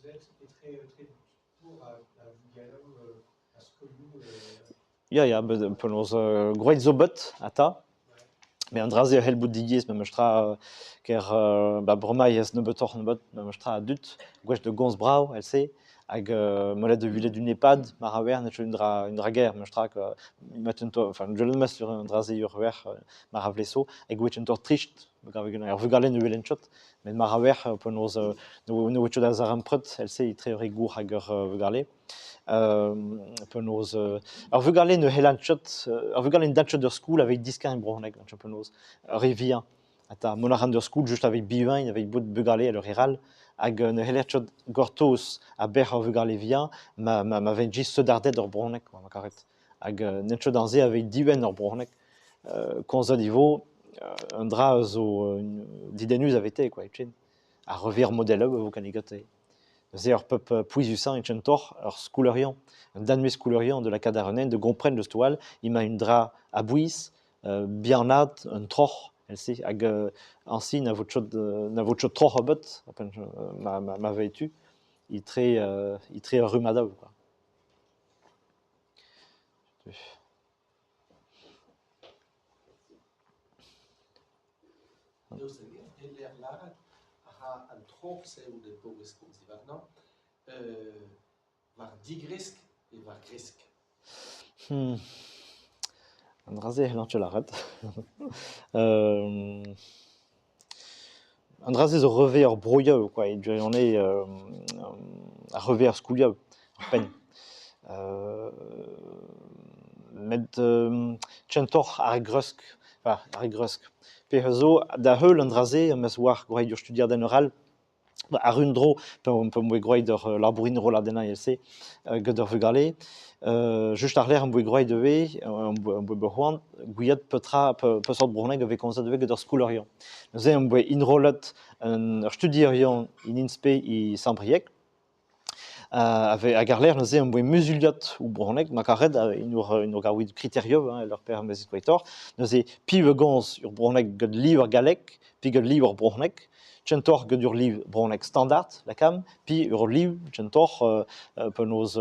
Etre etre pour a vugaleoù a skolioù. Ya, ya, penaos gwraet zo bet ata. Met an dra-se a c'hell bout diaes memestra ker ba bremañ ez nebeutoc'h nebeut memestra a dud gouest da gomz brav èl-se hag monet da welet un EHPAD mar a wer n'eo ket un dra gaer memestra enfin sur an dra-se ur wec'h mar a vleso hag oa un taol trist ar vugale ne welent ket met mar a wer penaos ne oa ket da zarempred èl-se etre ur re gour hag ur vugale. Penaos ar vugale ne c'hellant ket ar vugale ne dant ket d'ur skol aveit diskañ brezhoneg penaos ur re vihan. Ata mont a ran d'ur skol just aveit bihan aveit bout bugale el ur re all hag ne c'heller ket gortoz a-berzh ar vugale vihan ma ma ma vent just soudarded ur brezhoneg ma karet. Hag n'eo ket aze aveit dibenn ur brezhoneg. Komzet e vo un dra zo didennus avete quoi hepken. Ar rever model a vo kanigate. Neuze ur pep pouezusañ e kentoc'h ur skoulerion, un danvez skoulerion de lakaat ar un hent de gompren deus toal, emañ un dra a-bouez, bihanaat un troc'h èl-se hag añsi na vo ket na vo ket troc'h ebet ma ma vez tu etre etre ar rummadoù quoi. Daoust hag-eñ e c'heller lâret a ra an troc'h-se out e paouez komz diwarnañ war digresk pe war gresk? An dra-se e c'hellan ket lâret. An dra-se zo revez ar broioù kwa, e gwirionez ar revez ar skolioù, ar penn. Met kentoc'h ar gresk, enfin ar gresk. Pezh a zo da heul an dra-se am eus oar gwraet ur studiadenn all Àr un dro p'am boa gwraet ur labour enrolladennañ evel-se gant ar vugale, just àr-lerc'h am boa gwraet ivez, am boa bet c'hoant gouiet petra peseurt brezhoneg a vez komzet ivez gant ar skolaerion. Neuze am boa enrollet ur studierion en INSPE e Sant-Brieg hag àr-lerc'h neuze am boa muzuliet o brezhoneg ma karet en ur gaouit kriterioù hein, ur per am eus gwraetoc'h. Neuze piv a gomz ur brezhoneg gant liv ar galleg, pe gant liv ar brezhoneg. Kentoc'h gant ur liv brezhoneg standard, lakaomp, pe ur liv kentoc'h penaos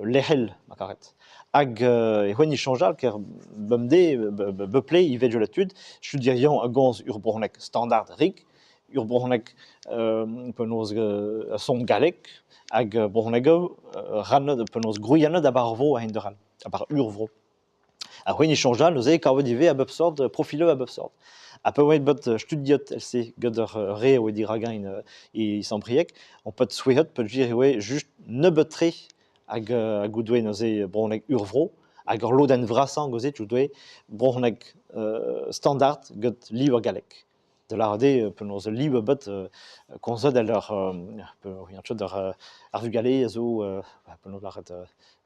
lec'hel, ma karet. Hag e c'houenn e soñjal ker bemdez, beuple ivez diouzh tud, studierion a gomz ur brezhoneg standard rik, ur brezhoneg penaos son gallek, hag brezhonegoù rannet penaos gwriennet a-bar ar vro a-hend-arall, a-bar ur vro. Ha c'hwi ne soñjal neuze kavet ivez a bep sort profiloù a bep sort. Ha pa oa bet studiet èl-se get ur re a oa dirak-eñ e Sant-Brieg, on peut souezhet peogwir e oa just nebeut-tre hag hag o doe neuze brezhoneg urvro hag ur lodenn vrasañ gozet o doe brezhoneg standard get liv ar galleg. Da lâret eo penaos ul liv ebet komzet èl ur ar vugale a zo penaos lâret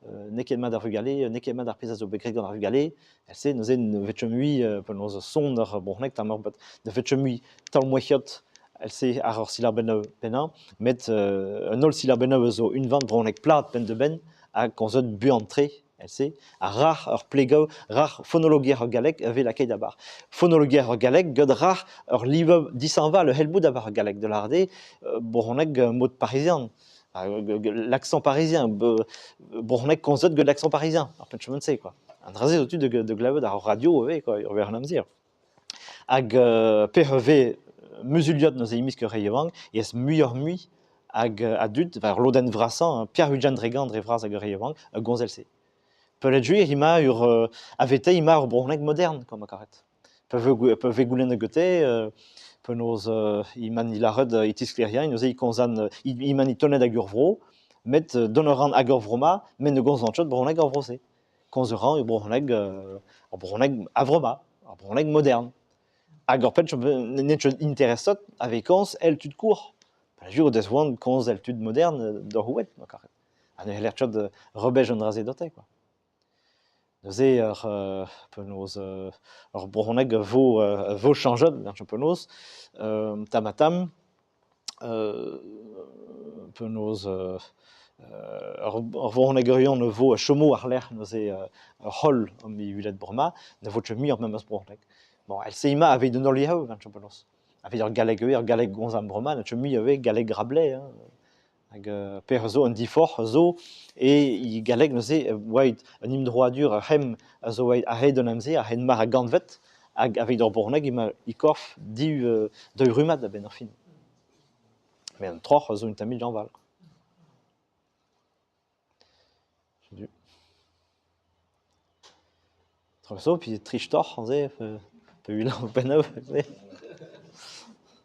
n'eo ket mat ar vugale, n'eo ket mat ar pezh a zo bet graet gant ar vugale. Èl-se neuze ne vez ket mui penaos son ur brezhoneg tamm ebet. Ne vez ket mui taol-mouezhiad èl-se àr ur silabennoù pennañ, met un holl silabennoù a zo unvan brezhoneg plat penn-da-benn ha komzet buan-tre. Èl-se, ha rac'h ur plegañ, rac'h fonologiezh ar galleg a vez lakaet a-bar. Fonologiezh ar galleg gant rac'h ur livañ dishañval a c'hell bout a-bar ar galleg, da lâret eo brezhoneg mod parizian, l'accent parisien, brezhoneg komzet gant l'accent parisien, ar penn-chemin-se quoi. An dra-se zo tu da glevet ar radio ivez quoi, ur wech an amzer. Hag pec'h vez muzuliad neuze e-mesk ur re yaouank, ez muioc'h-mui hag a dud, war lodenn vrasañ, Pierre-Ugent Dregan dre vras hag ur re yaouank, a gomz èl-se. Peurgetket emañ ur a-vete emañ ur brezhoneg modern, comme ma karet. Pa vez goulennet gante, penaos emañ lâret e tisklêriañ, neuze e komzan, emañ tonet ag ur vro, met dont a ran ag ur vro-mañ, met ne gomzan ket brezhoneg ar vro-se. Komz a ran ur brezhoneg, ur brezhoneg a-vremañ, ur brezhoneg modern. Hag ur penn n'eo ket intereset a vez komz èl tud kozh. Peogwir o deus c'hoant komz èl tud modern d'ur oued, ma karet. Ha ne c'heller ket rebech an dra-se dote, quoi. Neuze ur penaos ur brezhoneg a vo a vo chañjet penaos tamm-ha-tamm penaos ur vrezhonegerion a vo a chomo àr-lerc'h neuze ur c'holl am eus bremañ ne vo ket mui ar memes brezhoneg. Bon, èl-se emañ aveit an holl yezhoù penaos. Aveit ar galleg ivez, ar galleg gomz bremañ ne ket mui ivez galleg Rabelais hein. Hag pezh a zo un diforc'h a zo e galleg neuze oa un emdroadur ur c'hemm a zo aet a-hed an amzer, a-hed mar a gantved hag aveit ur bronneg emañ e-korf div daou rummad a-benn ar fin. Met an troc'h a zo un tammig hañval. Setu. Tra zo, puis tristoc'h aze, pe unan pennoù.